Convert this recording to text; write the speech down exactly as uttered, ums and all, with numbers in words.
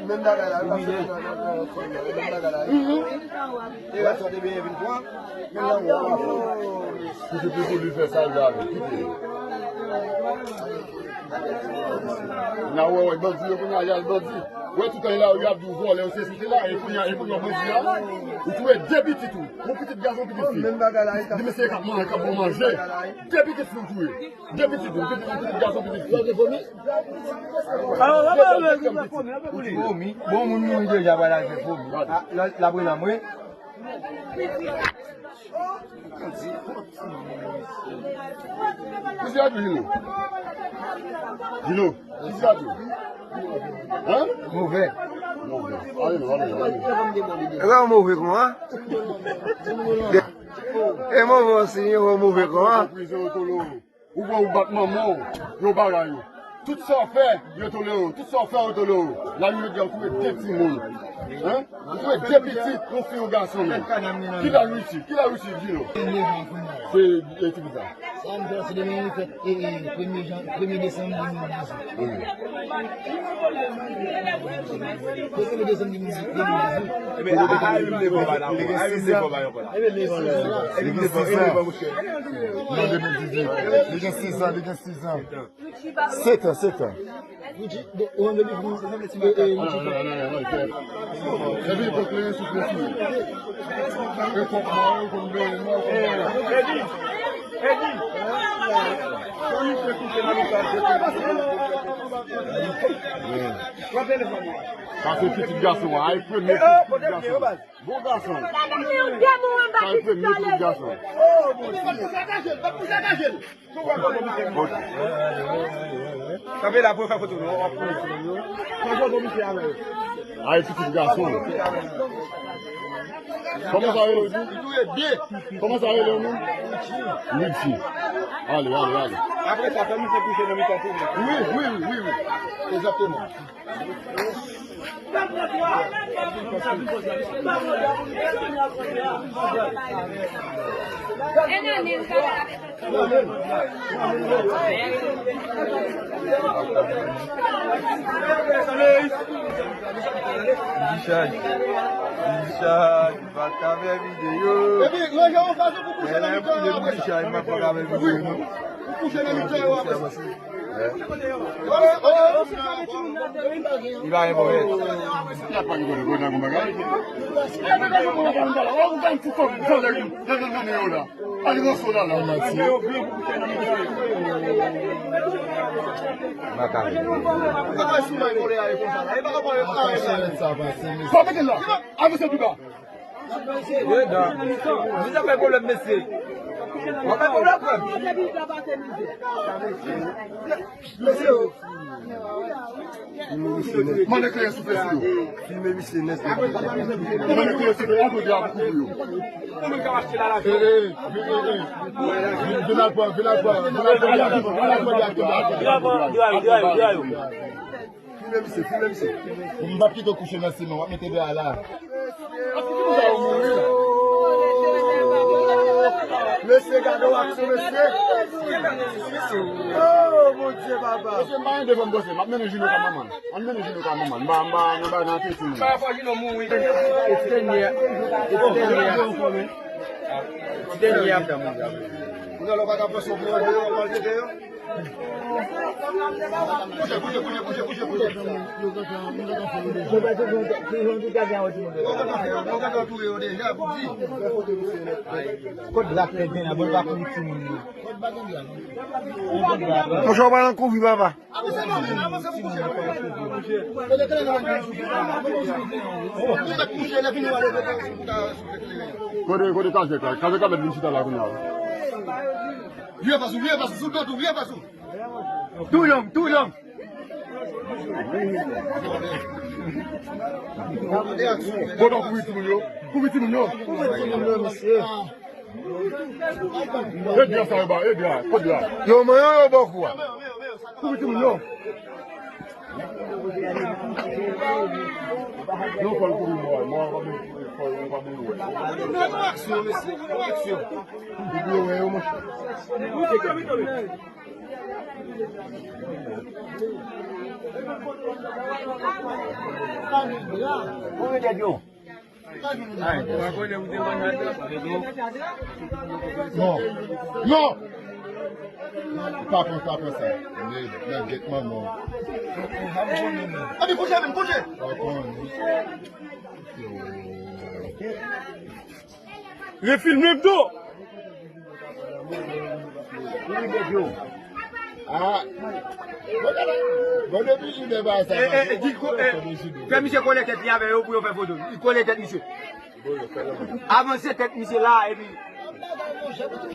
Menm bagay la, menm bagay la. E rès sa te benyen vin pran. Menm nan wè w ap fè. Si se pou li fè sa l vle, kite. N a wè, wè, bandi yo, kounye a, y al bandi. Wè, tout tan y la, y ap di w vòlè, w se site la, e kounye a, e kounye a, bandi a, ou touye de pitit ou, yon pitit gason, yon pitit fi. Di mesye k ap manje, k ap bon manje. De pitit fi ou touye. De pitit ou, pitit, pitit gason, pitit fi. Ou touye fomi. Bon, moun mouri deja, pral al fè fomi. Ah, la, la, la, la, mwen. Kisa tou, Jilo? Jilo, kisa tou? Hein? Move. Move. Ale non, ale non, ale non. E pa move kòman? E move osi, move kòman? Ou wè ou bat manman w, yo bagay yo. Tout sa w fè, yo tolere w. Tout sa w fè, yo tolere w. Lari yo di w touye de timoun. Hein? Ou touye de pitit, yon fi, yon gason menm. Ki lari w isit? Ki lari w isit, di nou? Se, e, ki sa? Sa m fè, se demen nou fèt, e, e, premye jan, premye desanm de mil dizuit. Wi. Premye desanm de mil dizuit. Ebyen, a, a, a, li vle fò ba la, a, li vle fò ba yo, la. Li gen sis an. Li gen sis an, li gen sis an. Sèt an, sèt an. Sa se pitit gason an, ay premye pitit gason. Bon gason. Sa e premye pitit gason. Kanpe la pou yo fè foto nou. Ay pitit gason. Kòman sa rele? Kòman sa rele nou? Ritchie. Ale, ale, ale. Apre sa, fè misye kouche nan mitan tou. Wi, wi, wi, wi. Egzakteman. Richard, Richard, pa ka fè videyo. Epi, ranje yon fason pou kouche nan mitan yo apre sa. Richard, pa ka fè videyo, non. Pou kouche nan mitan yo apre sa. Li pa gen pwòblèm. Sa mete la. Avanse pi ba. Yo dan. Misye fè pwoblèm, mesye. W ap fè pwoblèm, frè m. Mesye, mande kleren soufle sou yo. Filme misye nèt. Mande kleren soufle, antre de a pou kouvri yo. Eh, eh, eh, eh. Vin al pran, vin al pran, vin al pran. Filme misye, filme misye. M p ap kite w kouche nan siman, w ap mete dra la. Mesye, gade w aksyon, mesye. Oh, Bondye, papa. Mesye, m pa gen devan m, bòs, m ap mennen Junior ka manman. Ann mennen Junior ka manman. M pa, m pa nan bagay nan tete, non. Etidenya, etidenya, etidenya. Kounye a la w pa ka pran sou pou yo, yo pral tete yo. Kot blak te gen la, bon, pa kouvri timoun yo. Monchè, w pa nan kouvri, papa. Kote, kote kazèk la? Kazèk la mèt vin chita la kounye a. Vire fas ou, vire fas ou, sou do tou, vire fas ou. Too young, too young. Bon, donk, kouvri timoun yo. Kouvri timoun yo. Kouvri timoun yo, mesye. E dra sa yo ba, e dra, kot dra? Yo manyen yo bòkou a. Kouvri timoun yo. Non, fò l kouvri mò a, mò a pa bon, fò l pa bon wè. Aksyon, mesye, aksyon. Kouvri yo, monchè. Konbyen tèt yo? Non. Non. Pa pran, pa pran sa. Men, nan gèt manman. Ann kouche, men kouche. Pa pran. Refilme m tou. Ah. Bon, depi jounen pa sa, eh, eh, di ko-, eh, fè misye kole tèt li avè yo pou yo fè foto. Li kole tèt misye. Avanse tèt misye la, epi